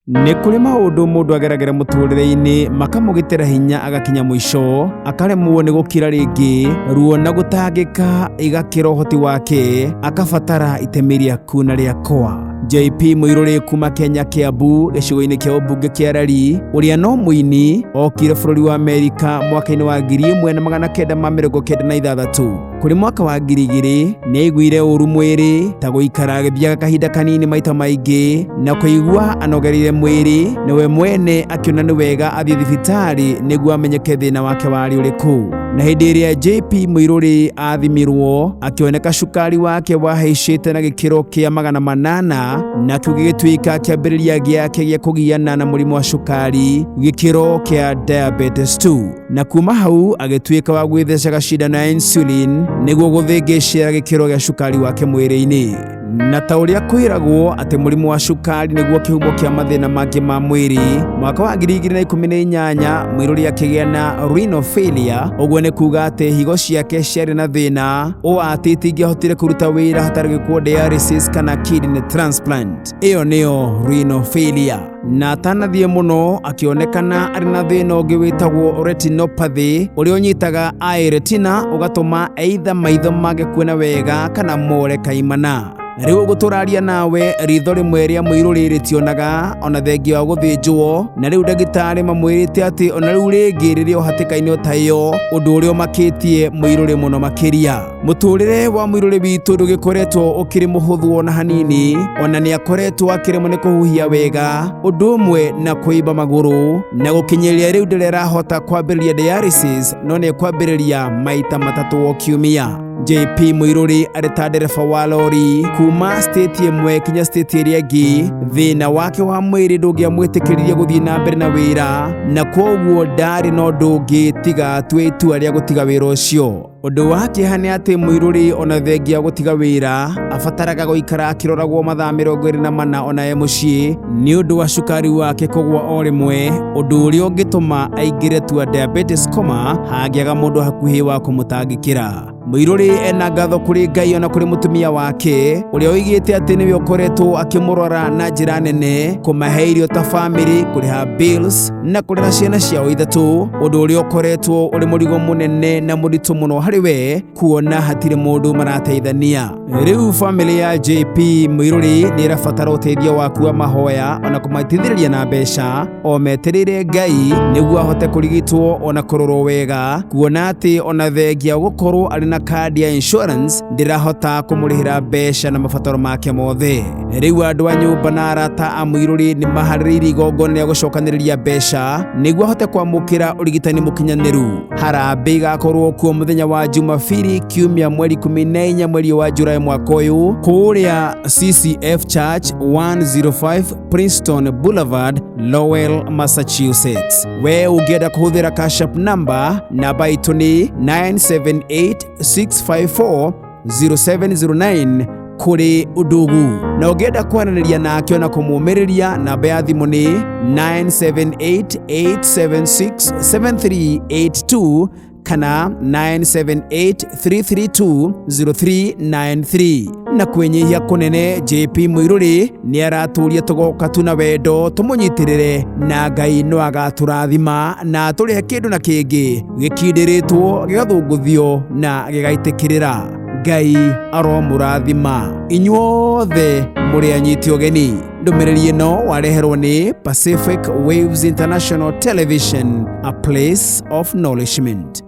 Nĩ kũrĩ maũndũ mũndũ ageragĩra mũtũrĩre-inĩ makamũgitĩra hinya agakinya mũico, akaremwo nĩ gũkira rĩngĩ, ruo na gũtangĩka igakĩra ũhoti wake, akabatara itemi rĩaku na rĩakwa. JP Mũirũrĩ kuma Kenya Kiambu gĩcigo-inĩ kĩa ũmbunge kĩa Rari ũrĩa no mũini okire bũrũri wa Amerika mwaka-inĩ wa 1996. Kũrĩ mwaka wa 2000 nĩ aiguire ũru mwĩrĩ ta gũikara agĩthiaga kahinda kanini maita maingĩ na kũigua anogereire mwĩrĩ, nĩwe mwene akĩona nĩ wega athiĩ thibitarĩ nĩguo amenyeke thĩna wake warĩ ũrĩkũ. Na hĩndĩ ĩrĩa JP Mũirũrĩ athimirwo akĩoneka cukari wake wahaicĩte na gĩkĩro kĩa 800, nakĩo gĩgĩtuĩka kĩambĩrĩria gĩake gĩa kũgiana na mũrimũ wa cukari gĩkĩro kĩa diabetes 2. Na kuma hau agĩtuĩka wa gwĩthecaga cindano ya insulin nĩguo gũthĩngĩcĩra gĩkĩro gĩa cukari wake mwĩrĩ-inĩ. Na ta ũrĩa kwĩragwo atĩ mũrimũ wa cukari nĩguo kĩhumo kĩa mathĩna mangĩ ma mwĩrĩ, mwaka wa 2018 Mũirũrĩ akĩgĩa na renal failure, ũguo nĩ kuga atĩ higo ciake ciarĩ na thĩna ũũ atĩ itingĩahotire kũruta wĩra hatarĩ gwĩkwo dialysis kana kidney transplant. Ĩyo nĩyo renal failure. Na atanathiĩ mũno akĩonekana arĩ na thĩna ũngĩ wĩtagwo retinopathy ũrĩa ũnyitaga eye retina ũgatũma either maitho mage kuona wega kana more kaimana. Rĩu ũguo tũraria nawe ritho rĩmwe rĩa Mũirũrĩ rĩtionaga ona thengia wa gũthĩnjwo, na rĩu ndagĩtarĩ mamwĩrĩte atĩ ona rĩu rĩngĩ rĩrĩ o hatĩka-inĩ o ta ĩyo, ũndũ ũrĩa ũmakĩtie Mũirũrĩ mũno makĩria. Mũtũrĩre wa Mũirũrĩ witũ ndũgĩkoretwo ũkĩrĩ mũhũthũ ona hanini, ona nĩ akoretwo akĩremwo nĩ kũhuhia wega, ũndũ ũmwe na kũimba magũrũ, na gũkinyĩria rĩu ndĩrĩ arahota kwambĩrĩria dialysis, no nĩ ekwambĩrĩria maita matatũ o kiumia. JP Mũirũrĩ arĩ ta ndereba wa lori kuma state ĩmwe kinya state ĩrĩa ĩngĩ, thĩna wake wa mwĩrĩ ndũngĩamwĩtĩkĩririe gũthiĩ na mbere na wĩra, na kwoguo ndarĩ na ũndũ ũngĩ tiga atue itua rĩa gũtiga wĩra ũcio. Ũndũ wa kĩeha nĩ atĩ Mũirũrĩ ona thengia gũtiga wĩra abataraga gũikara akĩroragwo mathaa 24 ona e mũciĩ nĩ ũndũ wa cukari wake kũgwa o rĩmwe, ũndũ ũrĩa ũngĩtũma aingĩre tua diabetes coma hangĩaga mũndũ hakuhĩ wa kũmũtangĩkĩra. Mũirũrĩ ena ngatho kũrĩ Ngai ona kũrĩ mũtumia wake ũrĩa oigĩte atĩ nĩwe ũkoretwo akĩmũrora na njĩra nene, kũmahe irio ta famĩlĩ, kũrĩha bills na kũrera ciana ciao ithatũ, ũndũ ũrĩa ũkoretwo ũrĩ mũrigo mũnene na mũritũ mũno harĩ we kuona hatirĩ mũndũ marateithania. Rĩu famĩlĩ ya JP Mũirũrĩ nĩ ĩrabatara ũteithio waku wa mahoya ona kũmateithĩrĩria na mbeca o metereire Ngai nĩguo ahote kũrigitwo ona kũrorwo wega, kuona atĩ ona thengia gũkorwo arĩ na kandi ya insurance ndĩrahota kũmũrĩhĩra mbeca na mabataro make mothe. Rĩu andũ a nyũmba na arata a Mũirũrĩ nĩ maharĩrĩirie igongona rĩa gũcokanĩrĩria mbeca nĩguo ahote kwamũkĩra ũrigitani mũkinyanĩru. Harambee igakorwo kuo mũthenya wa Jumapili kiumia mweri 14 mweri wa Julai mwaka ũyũ kũrĩa CCF Church 105 Princeton Boulevard, Lowell, Massachusetts. We ũngĩenda kũhũthĩra Cash App number, namba itũ nĩ 978654 0709 kũrĩ Undugu. Na ũngĩenda kwaranĩria nake ona kũmũmĩrĩria, namba ya thimũ nĩ 9788767382 kana 9783320393. Na kwĩnyihia kũnene, JP Mũirũrĩ nĩ aratũria tũgoka tu na wendo tũmũnyitĩrĩre, na Ngai no agatũrathima na atũrĩhe kĩndũ na kĩngĩ gĩkindĩrĩtwo gĩgathũngũthio na gĩgaitĩkĩrĩra. Ngai aromũrathima inyuothe mũrĩ anyiti ũgeni. Ndũmĩrĩri ĩno wareherwo nĩ Pacific Waves International Television, a place of nourishment.